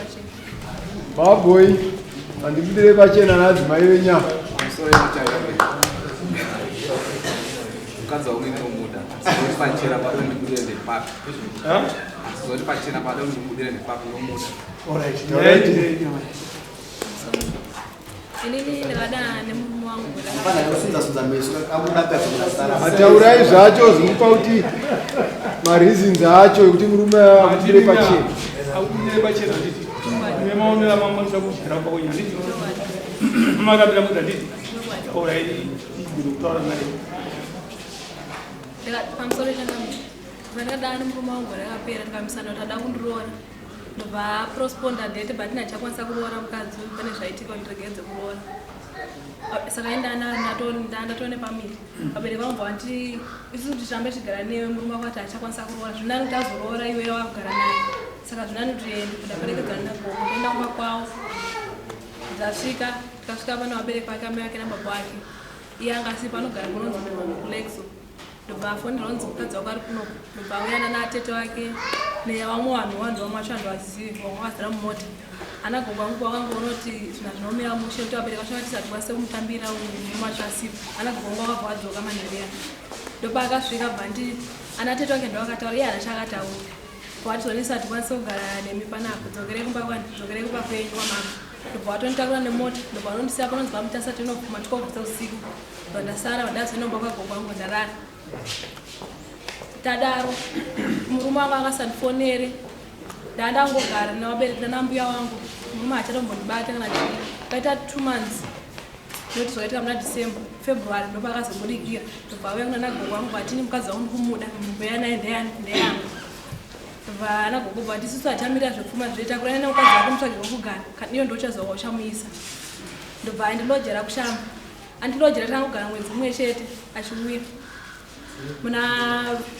pachena. Baboi, handibudire pachena naadzimai venyama. Mukadzi wangu ndinomuda. Zoti pachena pada ndibudire nepapi. Zoti pachena pada ndibudire nepapi ndomuda. Alright. Alright. Inini ndakadana nemurume wangu. Ataurai zvacho zvinopa kuti mareasons acho ekuti murume abudire pachena. Abudire pachena nditi. Nemaonera mamwe sakubvira kwa kunya nditi. Makabira muda nditi. Alright. Ndikutaura naye. Pamusoro changamire. Ndakadana nemurume wangu gore rakapera tikamisana kuti ada kundiroora. Ndobva aprosponda date but ndachakwanisa kuroora mukadzi uyu pane zvaitika kuti ndiregedze kuroora. Saka ndatone pamiri. Vabereki vangu vanti isusu tichirambe tichigara newe murume wako ati achakwanisa kuroora. Zvinani kuti azoroora iwe wakugara naye. Saka zvinani kuti tiende ndaperekedzana nagogo toenda kumba kwavo. Ndasvika tikasvika pane vabereki vake amai vake nababa vake. Iye anga asipo anogara kunonzi kuLexo. Ndobva afonera onzi mukadzi wako ari kunoku. Ndobva auya nana atete vake nevamwe vanhu vanhu vamwe vacho handivazivi vamwe vakazara mumota. Ana gogo vangu vakangoona kuti zvinhu hazvinomira mushe kuti vabereki vacho vati hatikwanise kumutambira murume wacho asipo. Ana gogo vangu vakabva vadzoka manheru aya. Ndopaakasvika bva ndi ana tete vake ndovakataura iye haana chaakataura. Vatizonisa hatikwanise kugara nemi panapa dzokerei kumba kwani dzokerei kumba kwenyu kwamama. Ndobva vatonditakura nemota ndobva vanondisiya panonzi paMutasa tinobvuma 12 dzeusiku. Ndasara ndazoenda kwagogo wangu ndarara. Tadaro murume wangu akasandifonere ndandangogara nevabereki nanambuya wangu murume achatombondibata kana chii paita 2 months noti zvakaitika muna December, February ndopakazobudikira ndobva auya kuna nagogo wangu vatini mukadzi wangu ndikumuda mbuya naye ndeyani ndeyangu. Vana gogo vati isusu hatamira zvepfuma zvoita kurana nemukadzi wako mutsvage kwekugara kana iyo ndochazowa uchamuisa. Ndobva andilojera kushamba andilojera tangogara mwedzi mumwe chete achiuya muna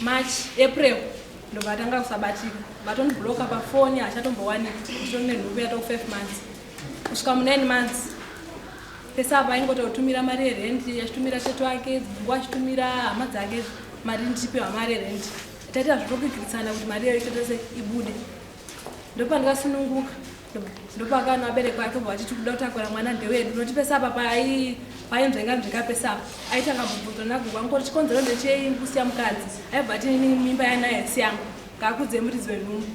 March, April ndobva atanga kusabatika vatondibloka pafoni hachatombowanika nditori nenhubu yato 5 months kusvika mu9 months. Pese apa aingototumira mari yerendi achitumira tete wake dzimwe achitumira hama dzake mari ndichipiwa mari yerendi taita zvitokwikiritsana kuti mari iyoyo itotese ibude. Ndopandikasununguka ndopakana vabereki vake vachiti kuda kutakura mwana ndewedu noti pese apa painzvenga nzvenga pese apa aita akabvunzwa nagogo wangu kuti chikonzero ndechei kusiya mukadzi aibva ati ini mimba yanayo haisi yangu ngaakudze muridzi wenhumbu.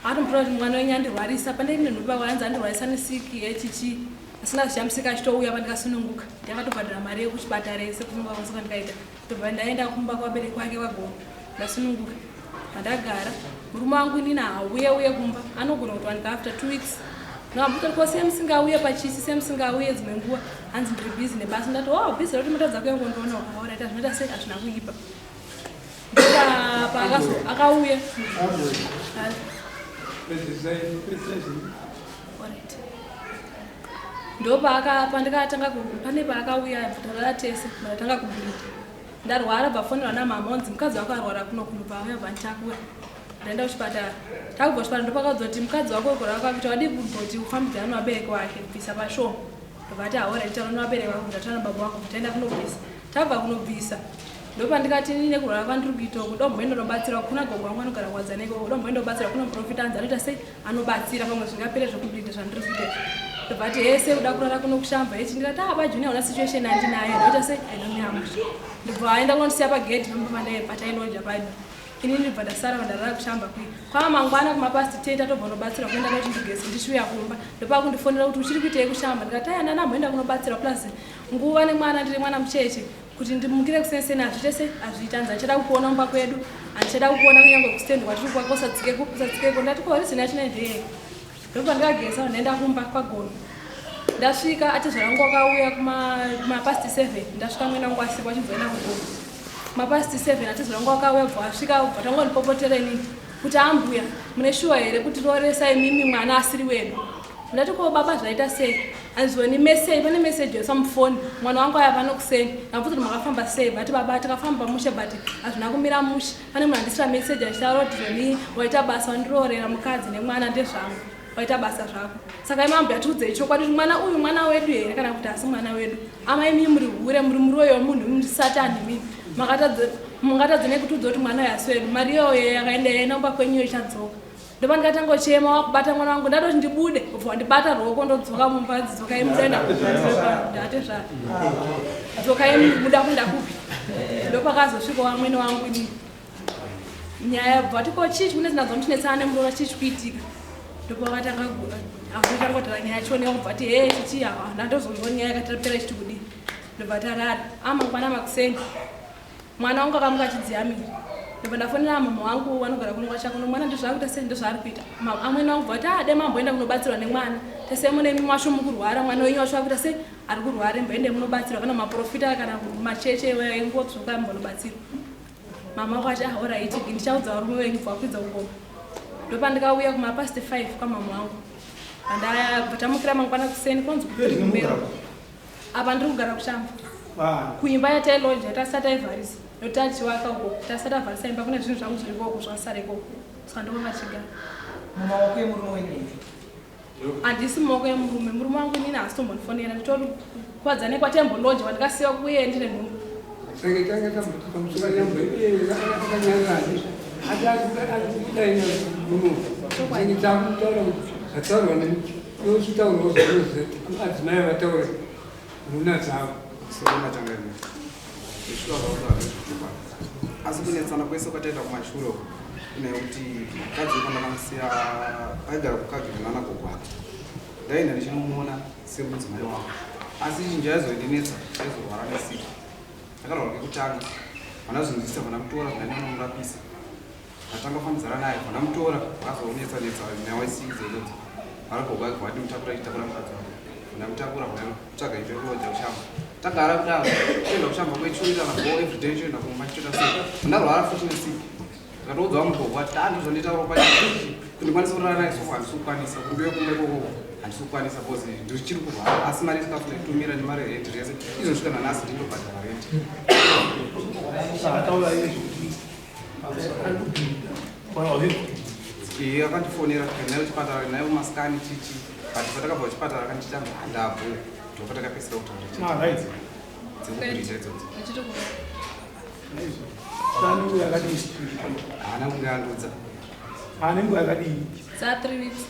Atomutora kuti mwana wenyu andirwarisa pandei nenhumbu yanzi andirwarisa nesiki yechichi asina zvichamisika achitouya pandikasununguka ndakatobhadhara mari yekuchipatara yese kusununguka kwese kwandikaita ndobva ndaenda kumba kwabereki wake kwagogo ndasununguka pandagara. Murume wangu inini hauye uye kumba anogona kutowanika after 2 weeks. Ndambuta ko sei musingauye pachisi sei musingauye dzimwe nguva hanzi ndiri busy nebasa. Ndati oh busy roti mutadza kuya kundoonawo auraita zvinoita sei hazvina kuipa ndopaakazo akauya. Alright. Ndopaaka pandikatanga pane paakauya tarara tese ndatanga kubleed ndarwara bvafonerwa namama onzi mukadzi wako arwara kuno kunobva auya bvanditakura ndaenda kuchipatara. Takubva kuchipatara ndopakaudzwa kuti mukadzi wako kurwara kwakuita wadii kumboti ufambidzana nevabereki wake kubvisa pashoma. Ndobva haora itaura nevabereki vako ndataura nababa wako taenda kunobvisa. Tabva kunobvisa ndopandikati ini nekurwara kwandiri kuita uku ndomboenda nobatsira kuna gogo wangu anogara kuwadzana ikoko ndomboenda kubatsira kuna muprofita anzi anoita sei anobatsira pamwe zvingapere zvekubleeda zvandiri kuita izvi. Ndobva ati hese uda kurara kuno kushamba ichi ndikati ah bajuni hauna situation andinayo ndoita sei ainomira mushe. Ndobva aenda kunondisiya pagedhi pamba patailoja pano inini ndibva ndasara ndarara kushamba kui kwava mangwana kumapast 10 tatobva unobatsira kuenda ndoti ndigeze ndichiuya kumba ndopakundifonera kuti uchiri kuitei kushamba ndikati aya ndanamboenda kunobatsira plus nguva nemwana ndiri mwana mucheche kuti ndimukire kuseni hazviite sei hazviita hanzi handichada kukuona mumba kwedu handichada kukuona kunyange kustendi kwatiri kuwaka usadzike usadzikeko. Ndati ko reason yacho ndeyei. Ndopandikageza ndaenda kumba kwagono ndasvika atezvara wangu wakauya kumapast 7 ndasvika mwena wangu asipo achibvaenda kugono mapast 7 atezvara wangu wakauya bva asvika bva tangondipopotera inini kuti ambuya mune shuwa here kuti rooresa imimi mwana asiri wedu. Ndati ko baba zvaita sei hanzoni message pane message yoisa mufoni mwana wangu aya pano kuseni ndabvunza kuti makafamba sei vati baba takafamba mushe but hazvina kumira mushe pane munhu andisira message achitaura kuti zoni waita basa wandiroorera mukadzi nemwana ndezvangu waita basa zvako. Saka imambo yatiudzei chokwadi kuti mwana uyu mwana wedu here kana kuti asi mwana wedu. Amai mii muri hure muri muroyi wemunhu muri satani mii mungatadze nekutiudza kuti mwana uyu asi wedu mari iyoyo yakaenda yaenda kumba kwenyu ichadzoka. Ndopa ndikatanga kuchema wakubata mwana wangu ndatoti ndibude ubva wandibata ruoko ndodzoka mumba dzokai mudaenda ndatezvara dzokai muda kuenda kupi. Ndopakazosvika vamwene wangu inini nyaya bva tiko chii chikunetsa nadzo muchinetsana nemuroora chii chikuitika. Ndopakatanga akutanga kutaura nyaya yacho nekubva ti hee chichi handandozonzwa nyaya yakatapera ichiti kudii. Ndobva tarara amangwana makuseni mwana wangu akamuka achidziyamira. Ndobva ndafonera mama wangu vanogara kuno kwachakuno mwana ndozvaakuita sei ndozvaari kuita. Amwene wangu bva ti ade mamboenda kunobatsirwa nemwana tese mune macho mukurwara mwana wenyu wacho akuita sei ari kurwara mboende munobatsirwa kana maprofita kana macheche enguo tsvuka mbonobatsirwa. Mama wangu ati ah alright ndichaudza varume venyu bva wakwidza kugoma. Ndopandikauya kuma past 5 kwamama wangu. Andabva tamukira mangwana kuseni kwanzi kuri kumberi. Apa ndiri kugara kushamba. Kuimba yatailoja tasati taivharisa. Ndokuti achiwaka uko tasati tavharisa imba kune zvinhu zvangu zviri ikoko zvakasara ikoko. Saka ndoko vachigara. Mumaoko emurume wenyu here? Handisi mumaoko emurume. Murume wangu inini haasi tombondifonera. Nditori kwadza nekwataimboloja kwandikasiya kuye ndine nhumbu. Saka tanga tamboti pamusoro nyambo akanyarara ati ati muno. Saka takutaura kuti zvataurwa nemi uchitaurawo zvaunoziva kuti adzimai vataure nhuna dzavo. Soro machangamire. Zvishuwa zvautaura ndezvechokwadi. Asi kunetsana kwese kwataita kumashure uku nekuti mukadzi wepa ndakamusiya aigara kukagiri nana gogo ake. Ndaenda ndichinomuona semudzimai wangu. Asi chinhu chaizondinetsa chaizorwara nesiki. Ndakarwara kekutanga. Vanazonzwisa vanamutora vanaenda nomurapisa. Ndatanga kufambidzana naye vanamutora vakazonetsa netsa nyaya yesiki dzeidzodzo. Vana gogo ake vati mutakura ichitakura mukadzi wake. Vanamutakura vanatsvaga imba yekuroja kushamba. Tagara kudaro toenda kushamba kwechiuita nago everyday toenda kumba chitoita sei. Ndarwara futi nesiki. Ndakatoudza vamugogo ati ah ndozvanditaura ropa kuti ndikwanise kurara naye sofa handisi kukwanisa kuti ndiuye kumba ikoko handisi kukwanisa because ndichiri kurwara asi mari isikafu ndaitumira nemari yerenti rese izosvika nanhasi ndindobhadhara renti. Ataura izvo kuti ari kubhidha. Iye akandifonera naye kuchipatara naye kumasikani chichi but patakabva kuchipatara akanditi handabvo ndopatakapedzisira kutaura chete. Ah, right. Dzekubhidha idzodzo. Achitokura. Sani yakadii? Haana kunge andiudza. Ane nguva yakadii? Za 3 weeks.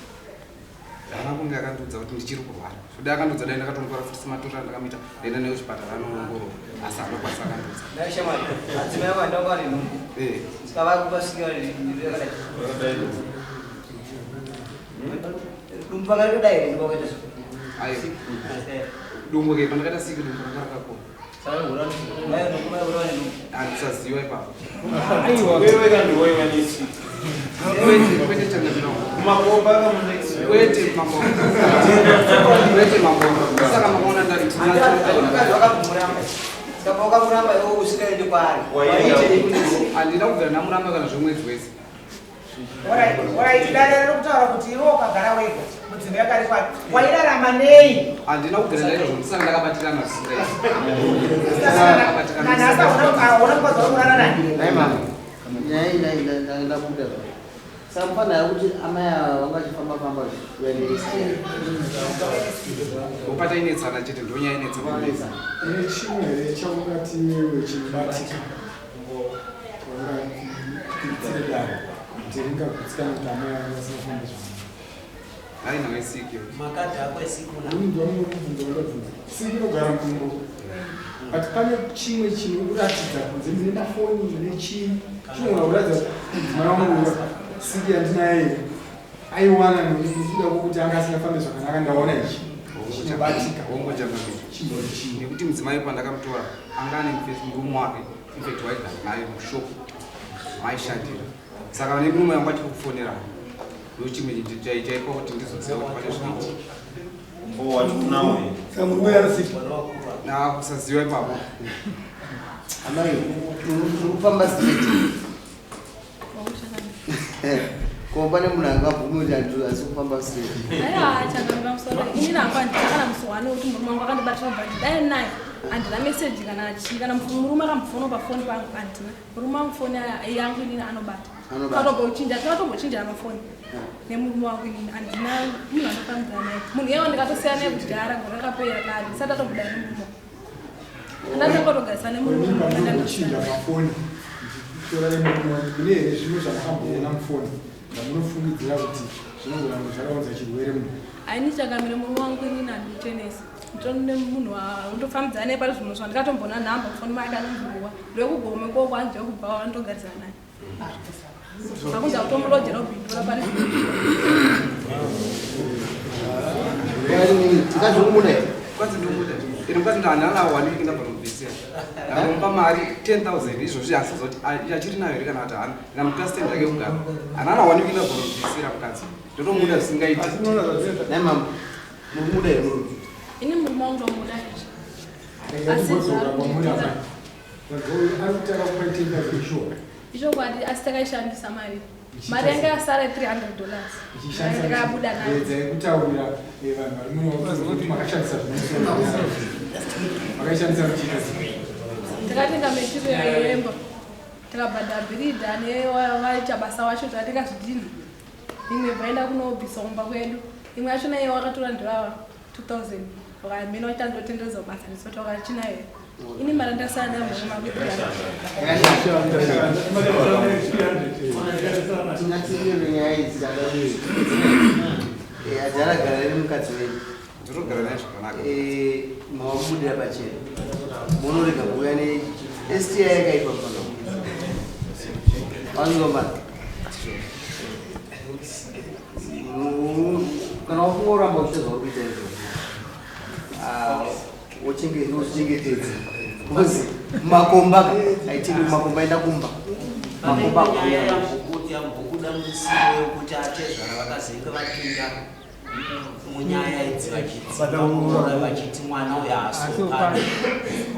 Haana kunge akandiudza kuti ndichiri kurwara. Kuti akandiudza dai ndakatomutora futi sematorero andakamuita ndaenda naye kuchipatara anoongorora asi haana kukwanisa akandiudza. Dai shamwari, adzimai vangu andanga ane nhumbu. Saka vakupasika yakadai. Dumbu vanga rakadai here ndopakaita so? Ayo. Dumbu ke pandakaita siki dumbu ranga rakakura. Saka hura mai nhumbu mai hura vane nhumbu. Handisaziva ipapo. Wewe kandiwoiwa nesiki. Kwete kwete changamira. Kumakomba kamunext. Kwete makomba. Kwete makomba. Saka makaona ndari Mukadzi wakamuramba. Saka wakamuramba iwe usingaendi kwaari. Waitei kunetsa? Handina kubvira ndamuramba kana zvemwedzi wese. Alright, dare riri kutaura kuti iwe ukagara wega mudzimba yakarikwa wairarama nei? Handina kubvira ndaita zvokuti saka ndakabatirana zvisingaiti. Nanhasi hauna mukadzi wauri kurara naye? Nai mama, nyaya iyi ndabuda. Saka mufanira kuti amai ava vanga vachifamba famba vaendesei. Upata inetsana chete ndonyaya inetsa. Une chimwe here chaungati wewe chinobatika ungatiitire dare kuti ringagutsikana kuti amai ava vasingafambi zvakanaka? Hai nawe siki. Makadhi ako esiku na. Ini ndiwamunobvunza undabvunza. Siki inogara mudumbu. But pane chimwe chinokuratidza kunze mune mafoni mune chii chinogona kuratidza kuti mudzimai wangu siki yandinayo iyi aiwana nekuda kwokuti anga asingafambi zvakanaka ndaona ichi chinobatika. Hongo changamire. Chimbori chii? Nekuti mudzimai pandakamutora anga ane murume wake infact waigara naye mushop maishandira. Saka nemurume wangu achiri kufonera. Ndochimwe chinhu chaipa kuti ndizoziva kuti pane zvinoitika. Saka murume anosiki. Na kusaziva ipapo. Amai, uri kufamba straight. Ko pane munhu angabvumi kuti antu asi kufamba straight. Aiwa changamira musoro. Inini hangu handina kana musi wani wekuti murume wangu akandibatira kubva ndidai naye. Handina meseji kana chii kana murume akambofona pafoni pangu handina. Murume wangu foni yangu inini anobata. Anobata. Tatombochinja tatombochinjana mafoni. Nemurume wangu inini handina munhu andofambidzana naye. Munhu iyewo ndikatosiyana naye kudhara gore rakapera kare ndisati atomboda nemurume wangu. Ndatongotogadzisana nemurume Ini wangu pandinochinja ndandosiyana. mafoni ndichitora nemurume wangu mune here zvimwe zvamakamboona mufoni? Zvamunofungidzira kuti zvinogona kunge zvakaunza chirwere munhu. Aini changamire murume wangu inini handichenesi. Nditori nemunhu wandofambidzana naye pari zvino zvandikatombona nhamba mufoni make anondiruwa. Ndokugome koko hanzi ndokubva wandogarisana naye. Zvakunzi akutomulojera kubhindura pari zvino. Mukadzi unomuda here? Mukadzi ndomuda. Ende mukadzi handana one week ndabva kumubvisira. Ndakamupa mari 10,000 izvozvi handisazoti achiri nayo here kana kuti haana. Ndikamupa stand yake kugara. Handana one week ndabva kumubvisira mukadzi. Ndotomuda zvisingaiti. Nhai mama, murikumuda here murume? Ini murume wangu ndomuda. Asi kwamuri amai. Ari kutanga kupa 10,000 sure. Ichokwadi asi takaishandisa mari. Mari yanga yasara $300. Ndakabuda nayo. Edza yekutaurira vanhu vari muno kuti makashandisa zvinomusoro. Makaishandisa muchiita sei? Takatenga material yemba. Tikabhadhara bhiridha nevaita basa wacho takatenga zvidhinha. Imwe vaenda kunobvisa kumba kwedu. Imwe yacho naye wakatora ndivava 2000. Vakamhena vachandotenderedza basa ndisoti wakachinayo. Ini mari ndasara nayo murume wangu 300. Tingatirire nyaya idzi dzakadai. Adhara gara nemukadzi wenyu. Ndinogara naye zvakanaka. Mawamudira pachena. Munorega kuuya ne STI yakaipa pano. Wanzwa Kana wafunga uramba uchiita zvauri kuita izvozvo. Wozvichengetedza. Because makomba aitiki makomba enda kumba. Makomba nyaya yambokuti yambokuda musiwo yekuti atezvara vakazenge vapinda munyaya idzi vachidzivaura vachiti mwana uyo haasopano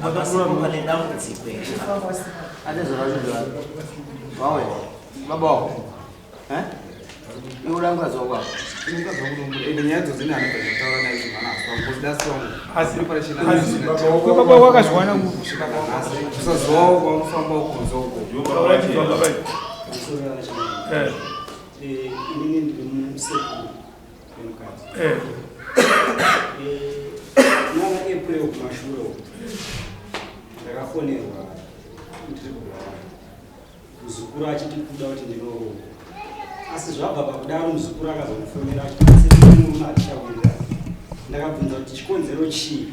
apasipo pane dambudziko here? Atezvara vacho ndevani? Vauya. Baba wako. Eh? Iwe uda mukadzi wako apa. Mukadzi wangu ndomuda. Ende nyaya idzodzo ini handibva ndataura naye kuti mwana haasi wangu. Because dasi wangu. Asi- Operation asi handisina baba wako- baba wako akazviwana kupi? Kusvika nanhasi. Kusazivawo kwaunofamba kunze uko. Inini ndiri musekuru wemukadzi. Mwana April kumashure uko ndakafonerwa ndiri kubulawayo muzukuru achiti kuda kuti ndinoroorwa, asi zvabva pakudaro muzukuru akazondifonera achiti sekuru murume hatichawirirana. Ndakabvunza kuti chikonzero chii,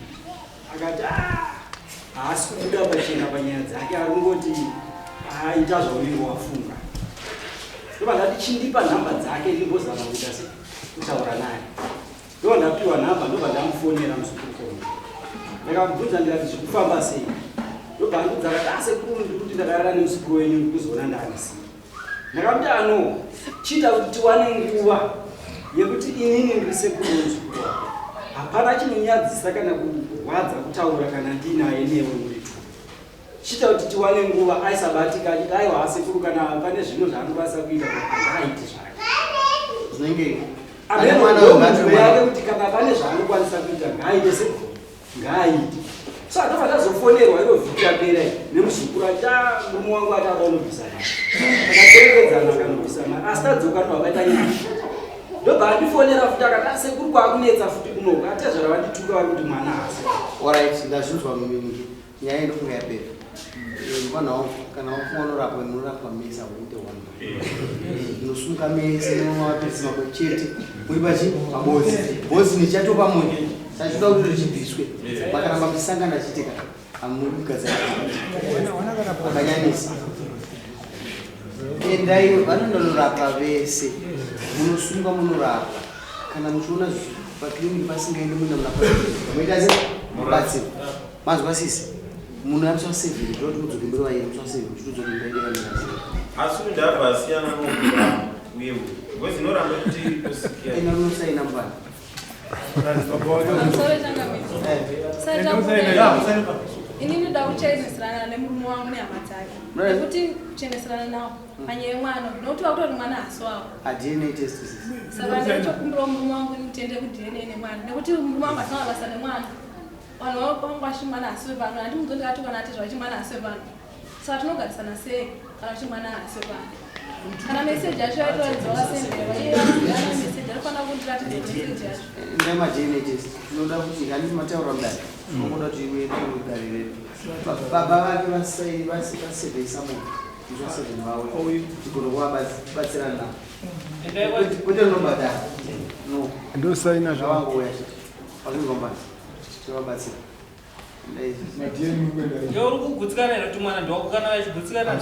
akati "Ah, haasi kubuda pachena panyaya dzake, ari kungoti aita zvaunenge wafunga. Ndobva ndati chindipa nhamba dzake ndimbozama kuita se kutaura naye. Ndobva ndapiwa nhamba, ndobva ndamufonera muzukuru kona. Ndakamubvunza ndikati zvikufamba sei? Ndobva andiudza akati ah sekuru ndiri kuti ndakarara nemuzukuru wenyu ndiri kuzoona ndaanisiya. Ndakamuti ano chiita kuti tiwane nguva yekuti inini ndiri sekuru wemuzukuru wako. Hapana chinonyadzisa kana kurwadza kutaura kana ndinaye newe muri two. Chiita kuti tiwane nguva aisabatika achiti aiwa asekuru kana pane zvimwe zvaanokwanisa kuita ngaaite zvake. Zvinenge Ane mwana wemukadzi wake kuti kana pane zvaanokwanisa kuita ngaaite se ngaaite. So ndobva ndazofonerwa iro vhiki yapera iyi nemuzukuru achiti "Ah, murume wangu ati ada unobvisa mari. Takaperekedzana akanobvisa mari asi tadzoka ndobva vaita nyaya. Ndobva andifonera futi akati "Ah, sekuru kwakunetsa futi kunoku atezvara vandituka vari kuti mwana haasi. Alright, ndazvinzwa mingi. Nyaya inofunga yapera. Mwana wangu kana wafunga unorapwa unorapwa mese hakuite one. Unosunga mese unomwa mapirisi mamwe chete. Muri pachi pabodzi. Bhodzi nichatopa munhu. Chachoda kuti richibviswe. Makaramba muchisangana chete ka. Hamuri kugadzira. Makanyanyisa. Endai vanondonorapa vese. Munosungwa munorapwa. Kana muchiona pakliniki pasingaendi muenda muna moita se mubatsiro. Manzwa sisi. Munhu ari musi wa 7 ndinoti mudzoke mberi waye musi wa 7 muchitodzoka imba yedu yakamira sei. Asi ndabva asiyana nokuramba uye because inoramba kuti kusikia. Ena unosaina mbana. Pamusoro changamire. Sata inini ndoda kucheneserana nemurume wangu nehama dzake. Nekuti kucheneserana nawo panyaya yemwana nokuti vakutori mwana haasi wavo. A DNA test sisi. Saka ndinotokumbirawo murume wangu nditende kuDNA nemwana nekuti murume wangu asina basa nemwana. Vanhu vangu vachi mwana haasi wepano handimudzo ndikati kana ati zvachi mwana haasi wepano. Saka tinogarisana sei kana kuti mwana haasi wepano? Kana meseji yacho yaitoratidza wakasenderwa iye ana meseji anofanira kundiratidza meseji yacho. Endai ma DNA test. Tinoda kuti handiti mataura mudare. Tinoda kuti iwe kudare redu. Baba vake vasevhesa munhu. Musi wa7 vauya tigone kuvabatsirana navo. Kwete unobhadhara. No. Ndosaina zvangu. Zvavangouya chete. Vazvingombani. Tivabatsira. Iwe uri kugutsikana here kuti mwana ndewako kana vachigutsikana?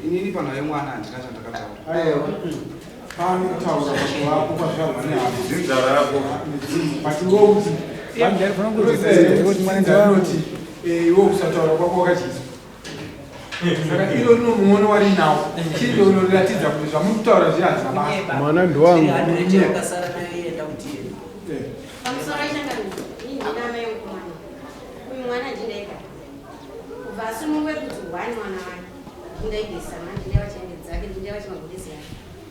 Inini panhau yemwana handina chandakataura. Aiwa. Pano kutaura kwako kwazvarwa nehama. Dzinza rako. But iwe kuti kuti iwe kusataura kwako wakadyiswa. Saka iro rino muono warinawo chiro rinoratidza kuti zvamuri kutaura zviya hazvina basa. Mwana ndowangu. Yakasara nayo yenda kuti Pamusoro ichangamira, ini ndina amai mukomana. Uyu mwana ndinega. Kubva asunungwe kuti hwani mwana wake. Ndindaibvisana, ndindaiva chenge dzake, ndindaiva chimagudezi yake.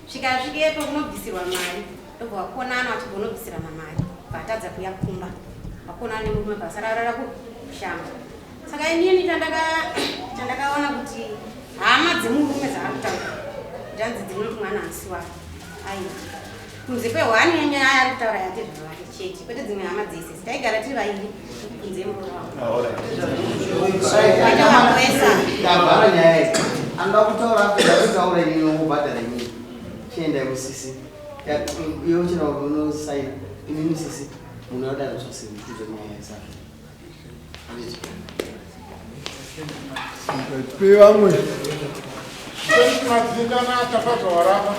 Svika asvikepo kunobvisirwa mari, ndobva wakonana vachibva unobvisirana mari. Bva atadza kuya kumba. Wakonana nemurume basa rarara kushamba. Saka inini chandakaona kuti hama dzemurume dzaari kutaura ndanzi dzinoti mwana hasi wake. Aiwa. Kunze kwehwani yenyaya yaari kutaura yake zvavake chete, kwete dzimwe hama dzese. Taigara tiri vairi kunze murume wangu. Ndavhara nyaya iyi. Anoda kutaura apedza kutaura inini wobhadhara inini. Chiendai kusisi. Iwe uchina unosaina. Inini sisi munoda zvose mutudze nyaya yesaka. Handiti. Tipe vamwe. Madzindana tafadzwa waramba.